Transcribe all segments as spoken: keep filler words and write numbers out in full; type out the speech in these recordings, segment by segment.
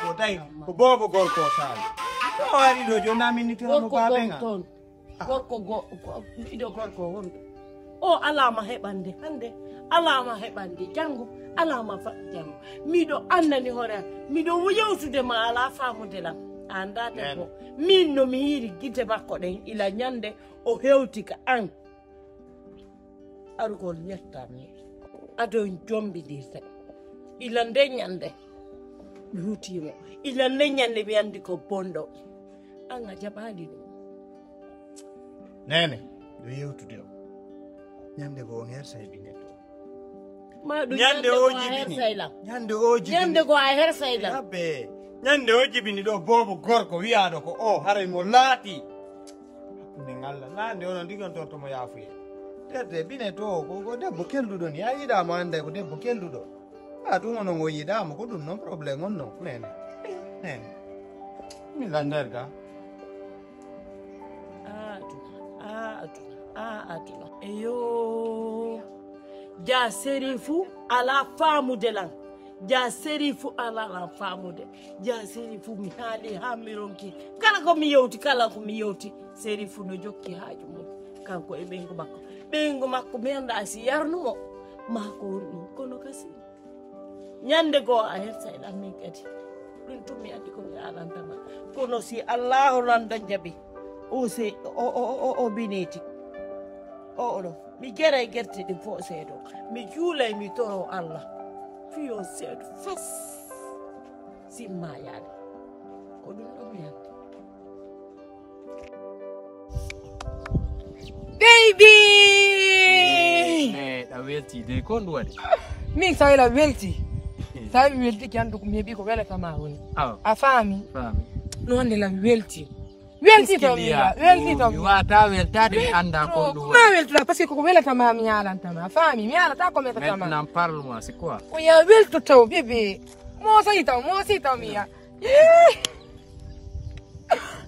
Ko tawi ko boobo gorko o tawi. Ko wari ɗo joni naminitira mo gorko baben gon am. Toon. Gorko go- go- ɗiɗo gorko wonɗo. O alama heɓande hande, alama heɓande janngo, alama fa- janngo. Miɗo annani hoore am, miɗo yewtude ma ala famude lam. A annda debbo. Min no mi yiiri gite makko ɗen ila ñande o hewti ka an. Arugol ñettanmi. Ado en jombindirta. Ila nde ñande mi hutimo. Ila nde ñande mi andi ko bondo. An a jaɓaali ɗum. Nene, ɗo yewtude o. Ñande go on hersay ɓinne to. Ma ɗum ñande o jibini. Ñande o jibini. Ñande go a hersay lam. Abbe. Ñande o jibini ɗo boobo gorko wi'aɗo ko o haray mo laati. Hakkunde ngalla. Nande onon digon torto mo yaafuye. Tete bine to ko ko debbo kelduɗo ni. A yiɗa mo ande ko debbo kelduɗo. A ɗum onon o yiɗa mo ko ɗum non problème on non. Nene. Nene. Mi lander ga. A aduna, a aduna, a aduna. Eyo. Ja Serifu ala famude lan. Ja Serifu ala lan famude. Ja Serifu mi haali ha mi ronki. Kala ko mi yewti, kala ko mi yewti. Serifu no jokki haaju mum. Kanko e ɓeyngu makko. Ɓeyngu makko mi anda si yarnumo. Ma ko woni ɗum. Kono kasi. Ñande goo a hersay lan min kadi. Ɗum tun mi andi ko mi alantama. Kono si Allahu landa jabi. O se o o o o bineeti. O o ɗo. Mi geray gerte ɗin fof seedo. Mi juulay mi toro Allah. Fiyo seedo fas. Simma yaade. Ko ɗum ɗo mi andi. Baby! Eh, ɗa welti de, ko ɗum waɗi? Min sawila welti. Sawi mi welti ki andu ko mi heɓi ko welata ma woni. Aw. A faami? Faami. No wonde la welti. Welti to mi ya, welti to mi. Wata weltade mi anda ko ɗum waɗi. Ma weltata parce que ko welata ma mi yalanta ma. A faami? Mi yalata ko metata ma. Maintenant parle-moi, c'est quoi? Ko ya welto taw bébé. Mo sayi taw, mo sayi taw mi ya.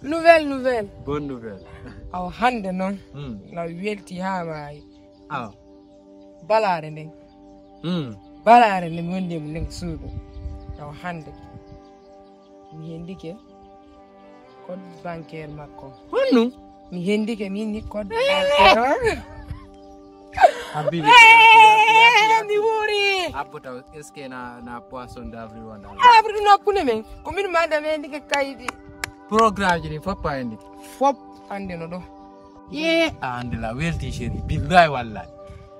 Nouvelle, nouvelle. Bonne nouvelle. Awa hande noon. Hmm. Na welti ha maayi. Awa. Balaare nden. Hmm. Balaare nden mi wondi e mum nden ko suudu. Awa hande. Mi hendike code bancaire makko. Honno? Mi hendike min ni code bancaire. Habibi. Eh, mi wuuri. Abbo taw, est-ce que na na poisson d'avril wonda? Avril no hakkunde men. Ko min ma da men ndike kaydi. Programme ji ɗin fof a andi. Fof ande no ɗo. Ye a ande la welti chéri. Billahi wallahi.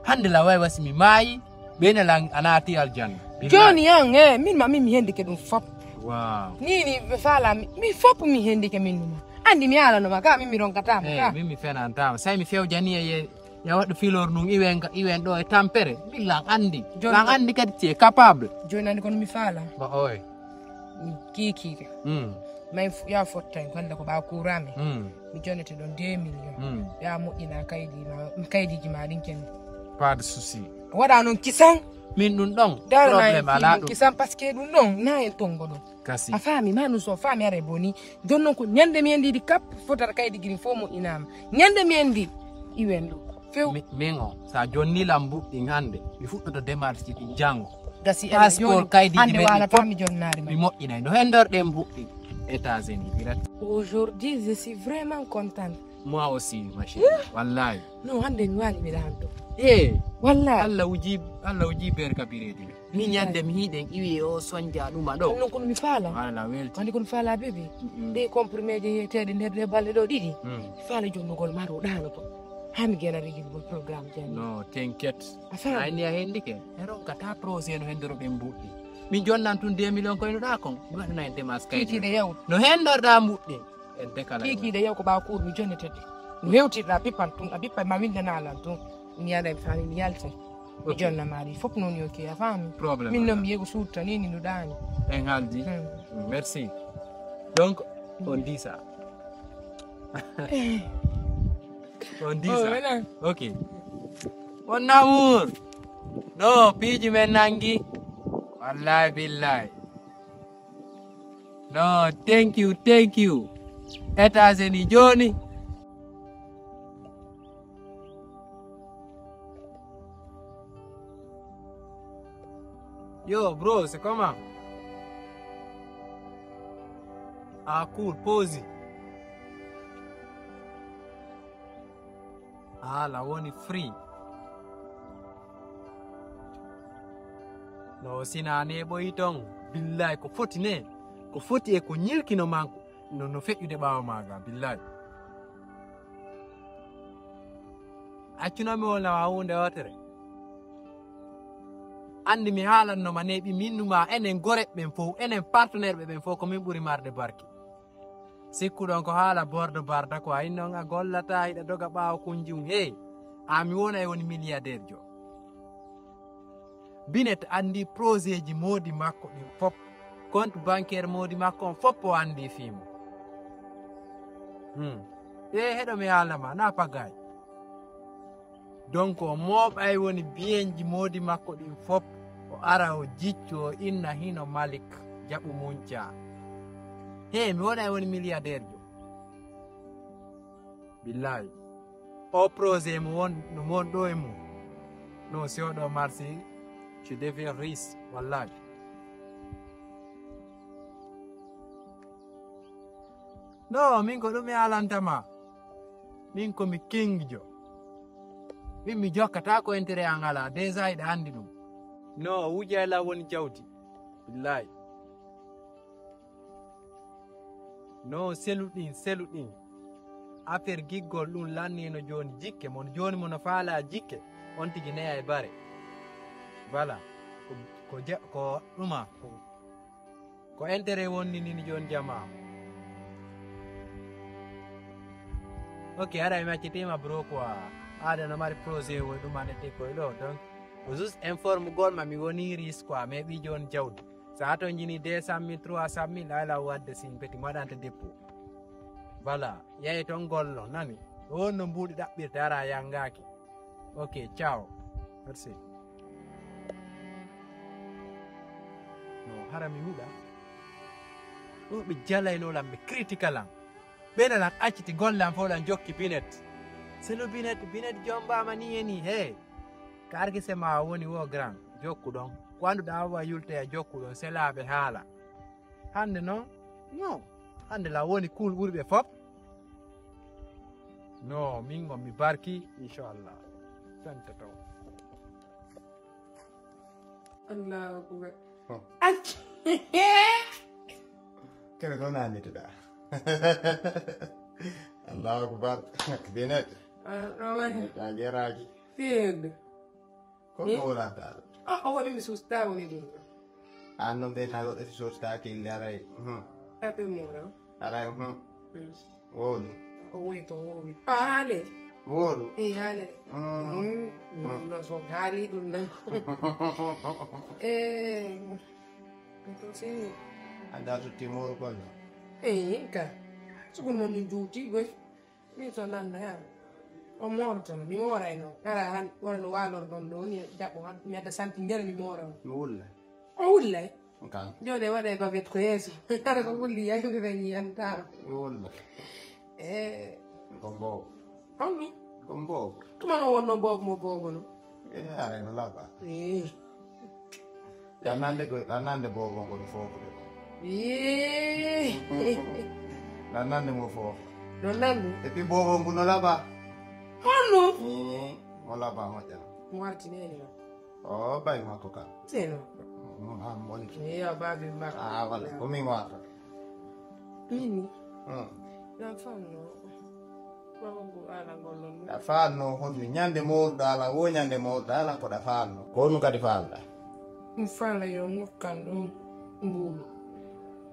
Hande la way wasi mi maayi. Ɓeyna la a naati aljanna. Billahi. Joni an eh min ma min mi hendike ɗum fof. Wow. Ni ni ɓe faala mi, mi fof mi hendike min ɗum. Andi mi alanoma ka min mi ronkatama. Eh, ka min mi fenantama. Sai mi fewjani e ye. Ya waɗɗo filor nun iwen ga iwen ɗo e tampere. Billa an andi. Joni lan andi kadi tu es capable. Joni andi kono mi faala. Ba oy. Mi kikiɗe. Mm. May fu- ya fottani ko hande ko ɓa kurami. Mm. Mi jonnete ɗon deux millions. Mm. Ya moƴƴina kaydi ma kaydiji ma ɗin ken. Pas de souci. Waɗa noon kisan. Min ɗum ɗon. Dara na en problème ala ɗum. Kisan parce que ɗum ɗon na en tongo ɗon. Kasi. A faami ma ɗum so faami are boni. Jon noon ko ñande mi endi ɗi kap fotata kaydi giri fof moƴƴinama. Ñande mi endi iwen ɗum. Few. Mi- min o sa jonni lam mbuɗɗin hannde mi fuɗɗoto démarche ji ɗin janngo. Gasi en passeport joni kaydi hande meɗen wala fof mi jonnari mi ma. Moƴƴinay no hendorɗen mbuɗɗin. États-Unis direct. Aujourd'hui je suis vraiment contente. Moi aussi ma chérie. Wallahi. Non hande mi wali mi ɗan ɗo. E wallahi. Allah uji Allah uji berka biredi. Min ñande mi hiɗen iwi e o sonja ɗuma ɗo. Ɗum noon kono mi faala. Wala welti. Wandi kono faala bébé. Mm-mm. Ɗe comprimé je yeteɗe nder ɗe balɗe ɗo ɗiɗi. Mm. Mi faala jonnugol ma ɗo ɗano to. Ha mi gena rigilgol programme jani. No t'inquiète. A faami? Ayni a hendike. E ronkata projet no hendoro ɓen mbuɗɗi. Min jonnan tun deux millions koyno ɗa kon. Mi waɗana en démarche kaydi. Kikiɗe yaw. No hendorɗa mbuɗɗi. En dekala. Kikiɗe yaw ko ɓa kuur mi jonnetede. Mi hewtirɗa bippan tun a bippa ma windana lan tun. Mi yaɗa mi faami mi yalta. Mi jonna maari fof noon yo ke a faami. Problème min noon mi yeego suudu tan ni ni no ɗaani. En haaldi. Merci. Donc on dit ça. On dit ça. Ok. Mon amour. No piiji men nangi. Wallahi billahi. No thank you, thank you. États-Unis jooni. Yo bro, c'est comment? Ah, cool, pause. Haala woni free. No sina neeɓoyi ton. Billaay, ko foti ne, ko foti e ko ñilkino manko. No, no feƴƴude ɓaawo maaga, billaay. Accunomi wona wa huunde wootere. Anndi mi haalanno ma neeɓi min numa enen goreɓe ɓen fof, enen partenaire ɓe ɓen fof, ko min ɓuri marde barki. Sikkuɗon ko haala bordo barda ko ay non a gollata hiɗa doga ɓaawo kunjum. Hey, a mi wona e woni milliardaire jo. Binet anndi projet ji moodi makko ɗin fof. Compte bancaire moodi makko on fof o anndi fii mum. Hmm. E heɗo mi haalna ma, na pagay. Donc o mooɓay woni biyenji moodi makko ɗin fof. O ara o jicco o inna hino Malik jaɓu munca. He mi wona e woni milliardaire jo. Billahi. O projet mo won no mon ɗo e mum. No si oɗo marché je deviens riche. Wallahi. No min ko ɗum e alantama. Min ko mi kingjo. Min mi jokkata ko intérêt an ala déjà iɗa andi ɗum. No wujay la woni jawdi. Billahi. No selu ɗin selu ɗin. Affaire giggol ɗum lannino joni jikke mon joni mono faala jikke. On tigi neya e bare. Voilà. Ko ko ja- ko ɗuma ko ko intérêt wonni nini joni jama. Ok, ara mi accitima bro quoi. Aada no mari projet o ɗum anete koy ɗo donc ko juste informe gol ma mi woni riche quoi mais ɓi joni jawdi. Sa to jini deux cent mille trois cent mille ala wadde sin peti mi waɗante dépôt. Voilà, yahi ton gollo nani. On no mbuuɗi ɗaɓɓirte ara yangaki. Ok, ciao. Merci. No hara mi huɗa. Ɗo ɓe jalayno lan ɓe critical an. Ɓe na lan acciti golle an fof lan jokki binet. Selo binet binet jombama ni e ni he. Kargise ma woni wo grand jokku ɗon. Ko annduɗa wa yulte a jokku ɗon selaɓe haala. Hannde noon no hannde la woni kuul ɓuri ɓe fop. No min on mi barki inchallah. Santo taw. Allahu akbar. Acc. Kene ko nannituɗa. Allahu akbar. Binet. Ɗa jeraki. Fiyeede. Ko ko wonata? A o waɗi mi susta woni ɗum. An noon ɓe tawi waɗati sostaaki inde aray. Aɓe mura. Aray. Wowlu. O woyi ko wowlu. A haale. Wowlu. E haale. No so haali ɗum nan. E to sini. Anda so timoro kono. E ka. Sugun mo min juuti goy. Min so lannda yaa o moortono mi moorayno kala han wonano waalorɗon ɗo ni jaɓɓo han mi adda santi nder mi moorano. Mi wulla. O wullay. Kan. Joni waɗe bavette ko yeeso. Kala ko wulli yayude ɓe yiyantama. Mi wulla. E ko mbow. Honɗum? Ko mbow. Tuma no wonno boobo mo boobo no. E arayno laɓa. Ɗannande ko ɗannande bobo ngo no foofude ko. Yee. Ɗannande mo foofu. Ɗon nandu. E pi bobo ngu no laɓa. Honno? Mo laɓa moƴƴa. Mo wartineni o. O ɓay makko kan. Seno. Mo ham woni. Yo babi makko. Ah wala ko min wata. Mini. Hmm. Ɗon fanno. A faanno honmi ñande mowruɗo ala wo ñande mowruɗo ala koɗa faanno ko honum kadi faanɗa? Mi faala yo ngokkan ɗum mbuuɗu.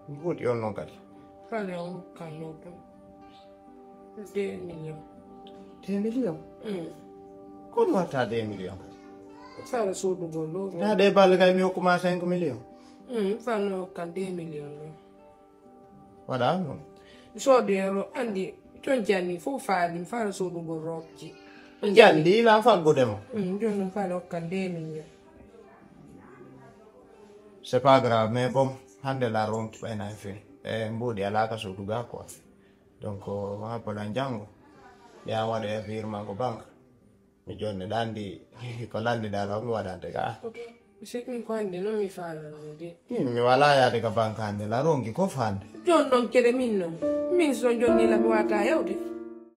Mbuuɗi on noon kadi? Faala yo ngokkan ɗum ɗum deux million. Deux million? Kono watta deux million kadi? Faala soodugol ɗo. Nda ɗe balle kay mi hokkuma cinq million. Faala ngokkan deux million ɗo. Waɗa noon. Soodeyoro anndi ton janni fof faali mi faala soodugol robji. Janndi ila faggude mo. Jooni noon faala hokkan deux million. C'est pas grave mais bon hannde la ronki ɓayna e fin e mbuuɗi alaa ka sooduga quoi. Donc ma poɗan janngo ya waɗa e virement ko banque. Mi jooni ɗa anndi ko lanndiɗa ɗo mi waɗante ga. Sikin ko hannde noon mi faalano de. Min mi walaa yaade ka bankaande la ronki ko fande. Jooni noon kede min noon. Min so jonni la mi waata yawde.